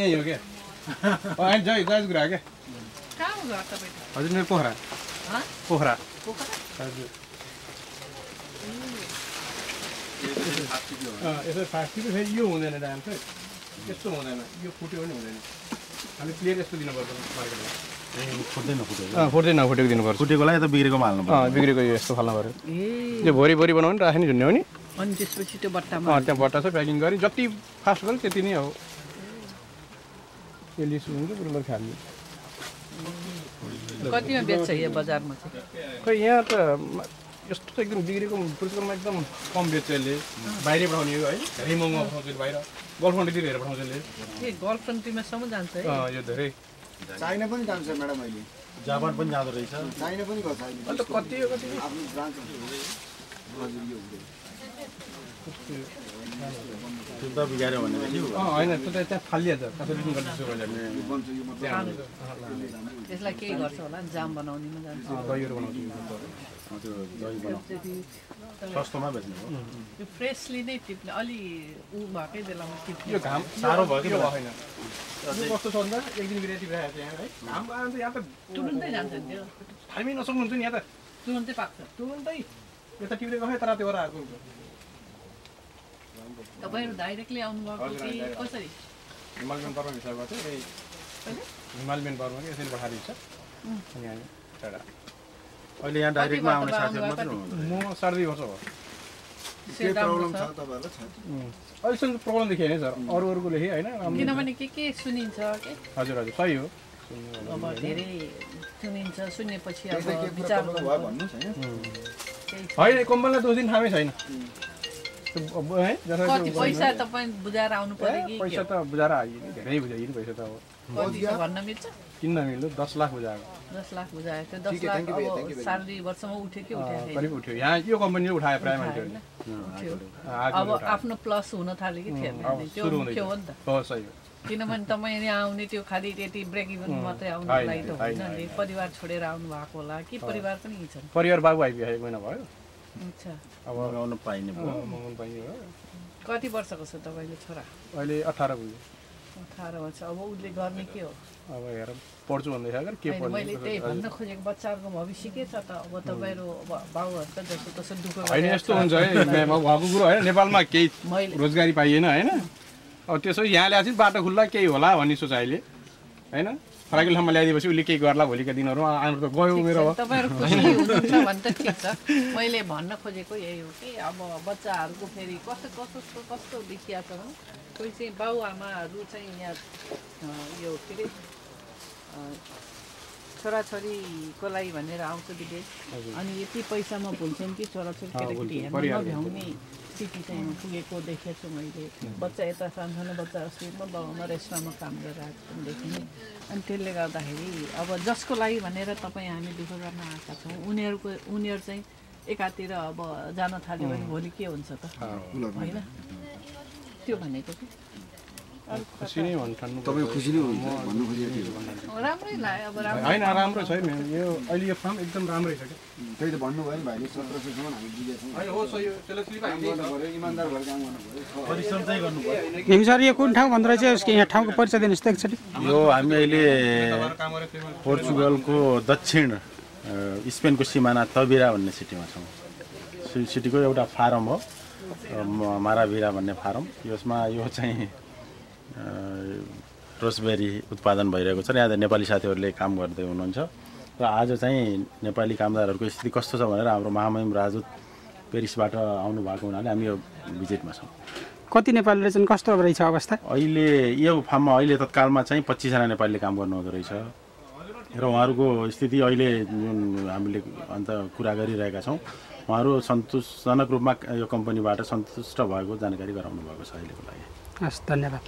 यही हो क्या होइन जय कुरा क्या कहाँ हो घर तपाईको हजुर मेरो पोखरा पोखरा हजुर यसो फास्टी फेरि यो हुँदैन डान्स है यस्तो हुँदैन यो फुट्यो पनि हुँदैन हामी क्लियर यस्तो दिनुपर्छ मार्केटमा फुट्दैन फुटेको दिनुपर्छ फुटेकोलाई त बिग्रेकोमा हाल्नु पर्छ बिग्रेको यो यस्तो फाल्नु पऱ्यो यो भोरि बनाउनु नि राख्ने झुन्ने हो नि अनि त्यसपछि त्यो बट्टामा त्यहाँ बट्टा छ प्याकिङ गरी जति फास्ट गऱ्यो त्यति नै हो यो लिस्ट हुन्छ पुरो खाने कतिमा बेच्छ यो बजारमा चाहिँ खै यहाँ त यस्तो त एकदम बिग्रेको पुरस्कारमा एकदम कम बेच्छ यसले बाहिरै पठाउने हो है धेरै महँगो पठाउँछ बाहिर गल्फ कन्ट्रीतिर हेरेर पठाउँछ यसले ए गल्फ कन्ट्रीमा सम्म जान्छ है यो धेरै चाइना पनि जान्छ म्याडम अहिले जापान पनि जाँदो रहेछ चाइना पनि गर्छ अहिले अन्त कति हो कति आफ्नो ब्रान्च हजुर यो त्यो त बिगाऱ्यो भनेपछि होइन त्यो त त्यहाँ फालिहाल्छ कसरी पनि गर्छ त्यसलाई केही गर्छ होला नि जाम बनाउनेमा जान्छ दहीहरू बनाउँछ त्यो दही बनाउँछ सस्तोमा बेच्ने हो यो फ्रेसली नै टिप्ने अलि ऊ भएकै बेलामा टिप्ने यो घाम साह्रो भयो कि भएन कस्तो छ भन्दा एक दिन बिराती भइरहेको छ यहाँ है घाम आएर यहाँ त तुरुन्तै जान्छ नि त्यो खानै नसक्नुहुन्छ नि यहाँ त तुरुन्तै पाक्छ तुरुन्तै यता टिप्रेको खै तर त्यो आएको हुन्छ तपाईँहरू डाइरेक्टली आउनुभएको कि कसरी हिमालयन पर्व हिसाबबाट चाहिँ हिमालयन पर्वमा यसरी पठाइदिन्छ अनि हामी एउटा अहिले यहाँ डाइरेक्टमा आउने साथीहरू मात्रै हुनुहुन्छ म 2.5 वर्ष भयो के प्रब्लम छ तपाईहरुलाई छ अहिलेसम्म प्रब्लम देखिए होइन सर अरूको लेखे होइन किनभने के सुनिन्छ के हजुर हजुर सही हो अब धेरै सुनिन्छ सुनेपछि अब विचार भन्नु छैन होइन कम्पनीलाई दोष दिन थामै छैन कति पैसा तपाईँ बुझाएर आउनु पर्यो कि पैसा त बुझाएर आइयो नि धेरै बुझाइयो नि पैसा त अब कति छ भन्न मिल्छ किन्न मिल्यो 10 लाख बुझाएको 10 लाख बुझायो त्यो 10 लाख अब 2.5 वर्षमा उठ्यो कि उठ्यो करिब उठ्यो यहाँ यो कम्पनीले उठायो प्राय मान्छेहरूले अब आफ्नो प्लस हुन थाल्यो कि थिएन त्यो मुख्य हो नि त हो सही हो किनभने तपाईँ यहाँ आउने त्यो खालि त्यति ब्रेक इभन मात्रै आउनु लागि त होइन नि परिवार छोडेर आउनु भएको होला कि परिवार पनि छन् परिवार बाबु आइपुग्यो 1 महिना भयो अच्छा अब आउनु पाइने भयो मगाउनु पाइने भयो कति वर्षको छ तपाईँको छोरा अहिले 18 पुग्यो 18 वर्ष अब उसले गर्ने के हो अब हेर पढ्छु भन्दै अगर के पढ्ने मैले त्यही भन्न खोजेको बच्चाहरूको भविष्य के छ त अब तपाईँहरू बाबुहरू त जस्तो तस्तो दुःख होइन यस्तो हुन्छ है भएको कुरो होइन नेपालमा केही रोजगारी पाइएन होइन अब त्यसो यहाँ ल्याएपछि बाटो खुल्ला केही होला भन्ने सोच अहिले होइन फराकिलो ठाउँमा ल्याइदिएपछि उसले केही गर्ला भोलिका दिनहरू आउनु त गयो मेरो तपाईँहरू खुसी हुनुहुन्छ भने त ठिक छ मैले भन्न खोजेको यही हो कि अब बच्चाहरूको फेरि कस्तो देखिया छ भने कोही चाहिँ बाउ आमाहरू चाहिँ यहाँ यो के अरे छोराछोरीको लागि भनेर आउँछ विदेश अनि यति पैसामा भुल्छन् कि छोराछोरी केटाकेटी हेर्न नभ्याउने स्थिति चाहिँ पुगेको देखेको छु मैले बच्चा यता सानो बच्चा अस्ति म बाउमा रेस्टुरेन्टमा काम गरिरहेको छु देखेँ अनि त्यसले गर्दाखेरि अब जसको लागि भनेर तपाईँ हामी दुःख गर्न आएका छौँ उनीहरू चाहिँ एकातिर अब जान थाल्यो भने भोलि के हुन्छ त होइन त्यो भनेको कि खुसी नै भन्नु तपाईँ खुसी नै हुनुहुन्छ भन्नु खोजेको राम्रै लाग्यो अब होइन राम्रो छ नि यो अहिले यो फार्म एकदम राम्रै छ कि त्यही त भन्नुभयो नि भाइले 1700 सम्म हामी दिएका छौँ हो सही हो त्यसलाई स्लिप हाल्नु पर्यो इमानदार भएर काम गर्नु पर्यो परिश्रम चाहिँ गर्नु पर्यो हिम सर यो कुन ठाउँ भन्दो रहेछ यसको यहाँ ठाउँको परिचय दिनुहोस् त एकचोटि यो हामी अहिले पोर्चुगलको दक्षिण स्पेनको सिमाना तबिरा भन्ने सिटीमा छौँ सिटीको एउटा फारम हो माराभिरा भन्ने फारम यसमा यो चाहिँ रोसबेरी उत्पादन भइरहेको छ र यहाँ नेपाली साथीहरूले काम गर्दै हुनुहुन्छ र आज चाहिँ नेपाली कामदारहरूको स्थिति कस्तो छ भनेर हाम्रो महामहिम राजदूत पेरिसबाट आउनु भएको हुनाले हामी यो भिजिटमा छौँ कति नेपालीले चाहिँ कस्तो रहेछ अवस्था अहिले यो फार्ममा अहिले तत्कालमा चाहिँ 25 जना नेपालीले काम गर्नुहुँदो रहेछ र उहाँहरूको स्थिति अहिले जुन हामीले अन्त कुरा गरिरहेका छौँ उहाँहरू सन्तोषजनक रूपमा यो कम्पनीबाट सन्तुष्ट भएको जानकारी गराउनु भएको छ अहिलेको लागि हस् धन्यवाद